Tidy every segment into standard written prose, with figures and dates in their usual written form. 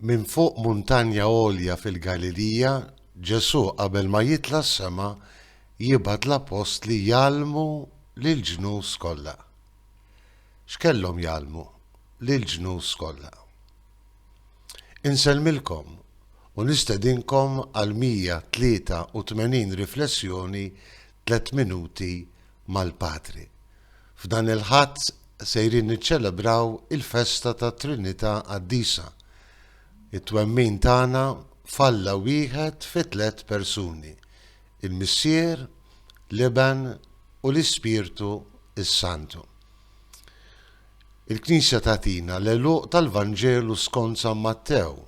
Minn fuq muntanja għolja fil-Galilija, Ġesù qabel ma jitla' s-sema jibgħat l-appostli jgħallmu lill-ġnus kollha. X'kellhom jgħallmu lill-ġnus kollha? Insellmilkom u nistedinkom għal 183 riflessjoni Tlett Minuti mal-Patri. F'dan il-Ħadd sejrin niċċelebraw il-festa tat-Trinità Qaddisa, it-twemmin tagħna f'Alla wieħed fi tlett persuni, il-Missier, l-Iben u l-Ispirtu s-Santu. Il-Knisja tagħtina l-għeluq tal-Vanġelu skont San Mattew.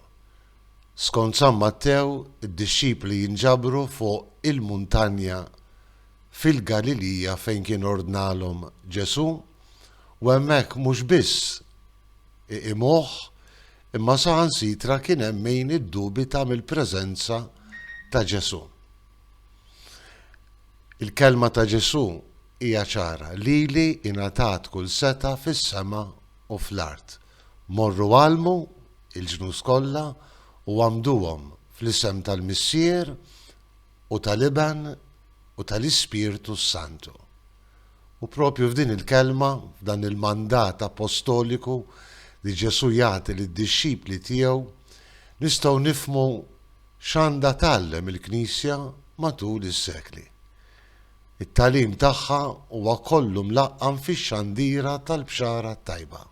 Skont San Mattew, id-dixxipli jinġabru fuq il-muntanja fil-Galilija fejn kien ordnalhom Ġesù, u hemmhekk mhux biss iqimuh, imma saħansitra kien hemm min iddubita mill-preżenza ta' Ġesù. Il-kelma ta' Ġesù hija ċara, Lili ingħatat kull setgħa fis-sema u fl-art. Morru għallmu l-ġnus kollha u għammduhom fl-isem tal-Missier u tal-Iben u tal-Ispirtu s-Santu. U propju f'din il-kelma, f'dan il-mandat apostoliku li Ġesù jagħti lid-dixxipli tiegħu, nistgħu nifhmu x'għandha tgħallem il-Knisja matul is-sekli. It-tagħlim tagħha huwa kollu mlaqqam fix-xandira tal-Bxara t-Tajba.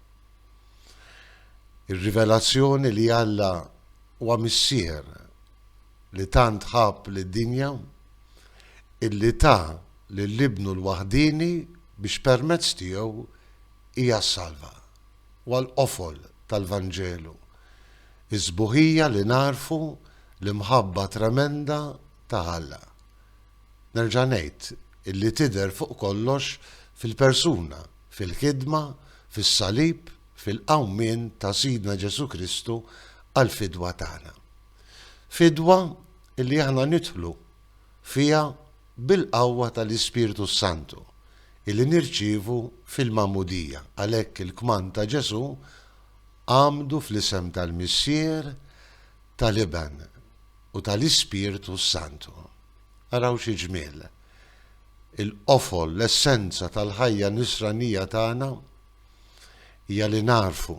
Ir-rivelazzjoni li Alla huwa Missier li tant ħabb lid-dinja, illi ta lil Ibnu l-waħdieni biex permezz tiegħu hija ssalva. Huwa l-qofol tal-Vanġelu, is-sbuħija li nagħrfu l-imħabba tremenda ta' Alla. Nerġa' ngħid illi tidher fuq kollox fil-persuna, fil-ħidma, fis-salib, fil-qawmien ta' Sidna Ġesù Kristu għall-fidwa tagħna. Fidwa li aħna nidħlu fiha bil-qawwa tal-Ispirtu s-Santu, illi nirċievu fil-Magħmudija. Għalhekk il-kmand ta' Ġesù, Għammdu fl-isem tal-Missier, tal-Iben, u tal-Ispirtu s-Santu. Araw xi ġmiel! Il-qofol, l-essenza tal-ħajja nisranija tagħna hija li nagħrfu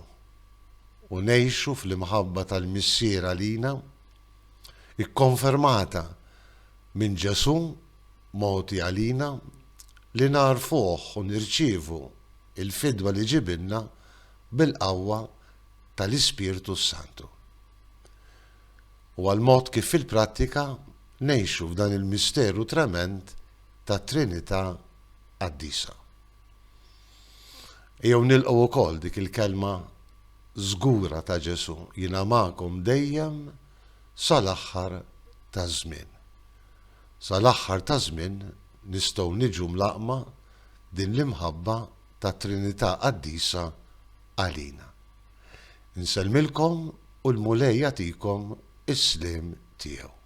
u ngħixu fl-imħabba tal-Missier għalina, ikkonfermata minn Ġesù mogħti għalina, li nagħrfuh u nirċievu l-fidwa li ġibilna bil-qawwa tal-Ispirtu s-Santu. Huwa l-mod kif fil-prattika ngħixu f'dan il-misteru tremend tat-Trinità Qaddisa. Ejjew nilqgħu wkoll dik il-kelma żgura ta' Ġesù, Jiena magħkom dejjem sal-aħħar taż-żmien. Sal-aħħar taż-żmien nistgħu niġu mlaqqma din l-imħabba tat-Trinità Qaddisa għalina. Insellmilkom u l-Mulej jagħtikom is-sliem tiegħu.